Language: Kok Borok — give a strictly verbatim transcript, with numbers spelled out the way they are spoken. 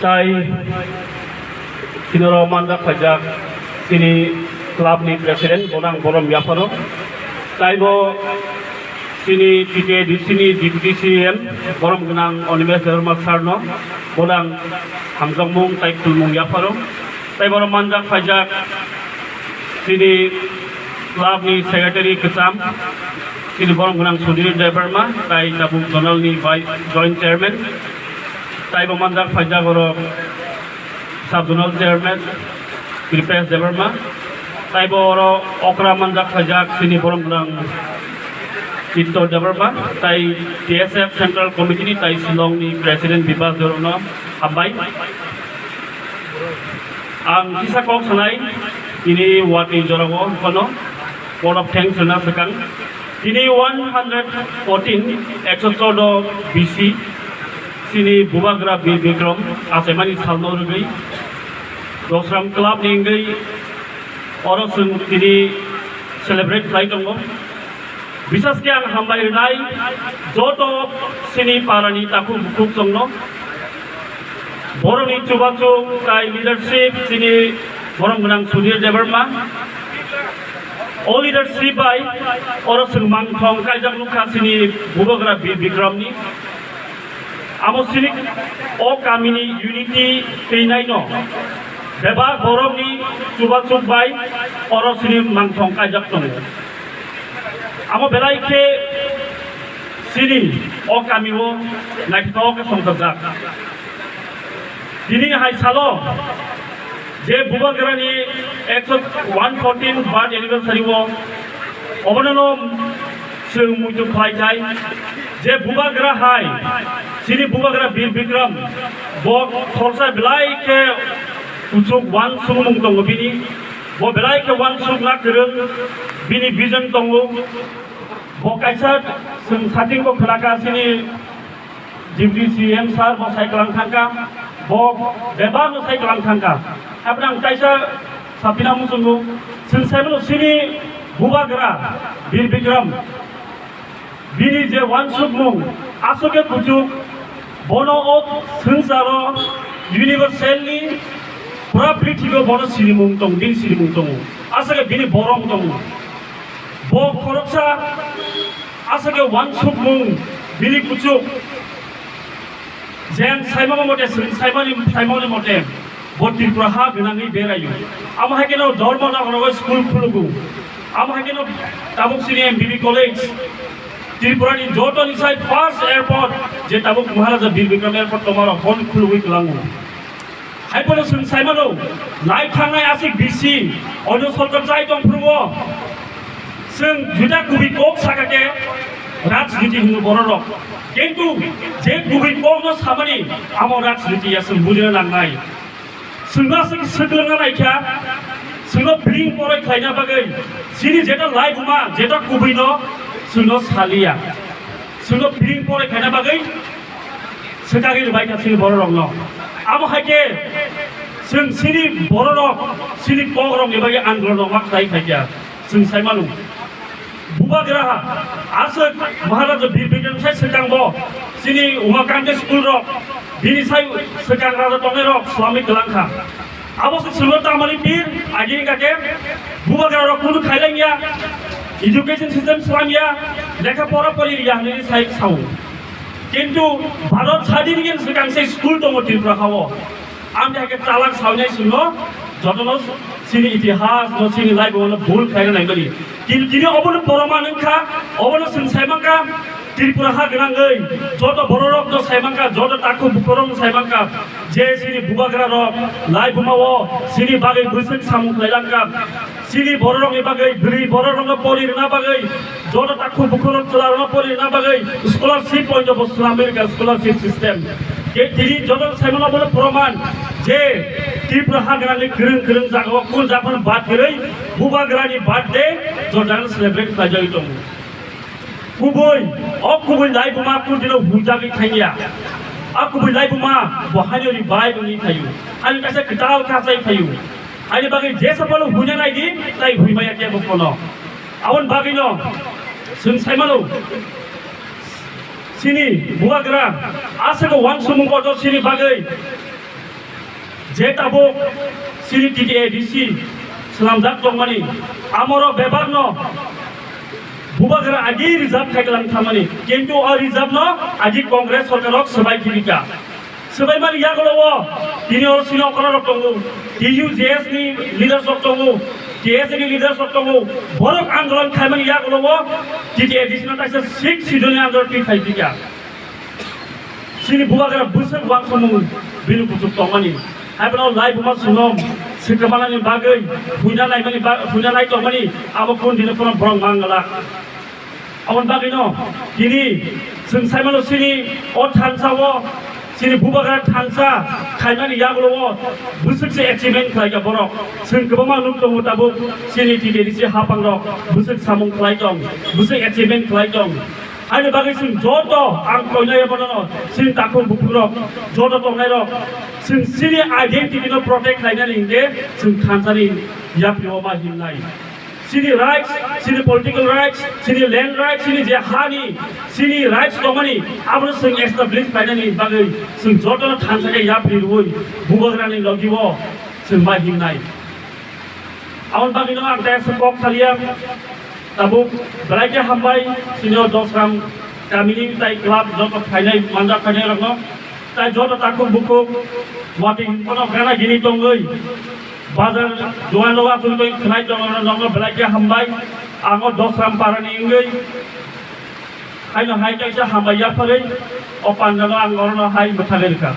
Tai chini oro manjak phaijak chini club ni president, bono ang borom yapharo. Tai bo chini T T A D C ni Deputy C E M, borom gwnang Animesh Debbarma sir no, bono ang hamjakmung tai khulumung yapharo. Tai borom manjak phaijak chini club ni secretary kwcham, chini borom gwnang Sudhir Debbarma, tai tabuk zonal ni vice, joint chairman. Tai bo manjak phaijak oro sub zonal chairman Kripesh Debbarma. Tai bo oro okra manjak phaijak chini borom gwnang Chittor Debbarma, tai T S F Central Committee ni tai Shillong ni President Bibas Debbarma hambai. Ang kisa kok sanai, tini watwi jorao kono word of thanks rwna swkang. Tini one hundred fourteen, ekso chordo B C, chini Bubagra Bir Bikram achaimani salno rwgwi Dosram Club ni wngwi oro chwng tini celebrate khlai tongo. Bisas khe ang hambai rwnai joto chini parani takhuk bukhuk chongno. Boroni chubachu tai leadership chini borom gwnang Sudhir Debbarma. O leadership bai oro chwng mangthong kaijak nukha chini Bubagra Bir Bikramni. Amo chini o kamini unity twi naino bebak borokni chubachuk bai oro chini mangthong kaijak tongo. Amo belai khe chini o kamio naithotok khe songchakjak. Tini hai salo je Bubagrani ekso one fourteen birth anniversary o obono chwng muitu khlai thai je Bubagra hai chini Bubagra Bir Bikram bo khorsa belai khe kuchuk uansukmung tongo bini, bo belai khe uansukna kwrwng, bini vision tongo. Bo kaisa chwng sating bo khwlaka chini Deputy C M sir bo sai kwlang thangkha, bo bebak no sai kwlang thangkha. Haphano ang kaisa sapina muchungo, chwng saimano chini Bubagra Bir Bikram, bini je uansukmung aswk khe kuchuk, bono o swngcharo universally pura prithibigo bono sinimung tongo, bini sinimung tongo, aswk khe bini borom tongo. Bo khoroksa aswk khe uansukmung bini kuchuk. Jen saimano mote, chwng saimani, saimani mote, bo Tripura ha gwnangwi beraio. Amo hai kheno Dharmanagar o school khulugo. Amo hai kheno tabuk chini M B B College, Tripura ni joto ni sai first airport, je tabuk Maharaja Bir Bikram Airport tongmaro, bon khulugwi kwlango. Hai phano chwng saimano, lai thangnai aswk B C, onyo sorkar chai tong phuru o. Chwng juda kubui kok saka khe rajniti hino bororok. Kintu je kubui kokno samani amo rajniti ya chwng bujina nangnai. Chwngno aswk swkhlwngna naikha, chwngno bring poroi khlaina bagwi, chini jeta laibuma, jeta kubuino chwngno saliya. Chwngno bring poroi khlaina bagwi swkagwi rwbaikha chini bororokno. Amo hai khe chwng chini bororok, chini kokrokni bagwi andolon rok ma khlai phaikha. Chwng sai mano, Bubagra aswk Maharaja Bir Bikram sai swkang bo chini Umakante school rok, bini sai swkang raja tongnai rok swlamwi kwlang kha. Abo se chwngno tamani pir agi wngkha khe Bubagra rok kunu khailangya, education system swlamya, lekha pora pori riya hinwi sai sao. Kintu Bharat sadin ni swkang se school tongo Tripura hao. Ang hai khe chalak sawnai chwngno jotono chini itihas no chini life no bhul khlaina naimani. Kintu tini obono poroman wngkha, obono chwng saimankha, Tripura ha gwnangwi joto bororokno saimankha, joto takhuk bukhurokno saimankha, je chini Bubagrarok laibumao chini bagwi bwswk samung khlailangkha. Chini bororokni bagwi, bwrwi bororokno pori rwna bagwi, joto takhuk bukhurok chwlarokno pori rwna bagwi scholarship poito bo swnamwi rwkha, scholarship system. Ke tini joto saimano bono proman je Tripura ha gwnangni kwrwng kwrwng jagao kunu japhano bad kwrwi Bubagrani birthday joto jagano celebrate khlaijagwi tongo. Kubui, o kubui laibuma kunu dino hujagwi thangya. A kubui laibuma bo haino ri bai wngwi thaio. Haino kaisa kwtal kachai thaio. Ani bagwi jesa phano huina naidi, tai huimaya kebo phano. Aboni bagwino chwng saimano, chini Bubagra aswk uansukmung kotor chini bagwi. Je tabuk chini T T A D C swnamjak tongmani, amoro bebakno bubagra agi reserve khaiklang thangmani, kintu o reserve no agi Congress sorkarrok swbai khibika. Swbaimani yagulo o tini oro chini okra rok tongo, T U J S ni leaders rok tongo, T S A ni leaders rok tongo, borok andolon khaimani yagulo o T T A D C no kaisa six schedule ni under twi khaipika. Chini bubagra bwswk uansukmung bini kuchuk tongmani. Haiphano lai buma sunom swkangmanani bagwi huina naimani ba-, huina nai tongmani abo kun dino phano borok manglak. Aboni bagwino tini chwng saimano chini o thansa o chini bubagra thansa khaimani yagulo o bwswk se achievement khlaika borok. Chwng kwbangma nuk tongo tabuk chini T T A D C hapang rok bwswk samung khlai tong, bwswk achievement khlai tong. Ani bagwi chwng joto ang koinai bono chini takhuk buphukrok joto tongnairok chwng chini identity no protect khlainani hinkhe chwng thansani yapri o ma himnai. Chini rights, chini political rights, chini land rights, chini je hani, chini rights tongmani abono chwng establish khlainani bagwi chwng joto thansa khe yapri rwui bubagrani logi o chwng ma himnai. Aboni bagwino ang tei aswk kok saliya. Tabuk belai khe hambai, senior Dosram kamini tei club joto phainai, manjak phainai rokno. Tai joto takhuk bukhuk, watwi bono gana gini tongwi, bazar duan rogo achugwi tongwi khwnai tongo, nokno belai khe hambai. Ang o Dosram parani wngwi, haino hai kaisa hambai yapharwi, o pandano ang orono hai mwthagwi rwkha.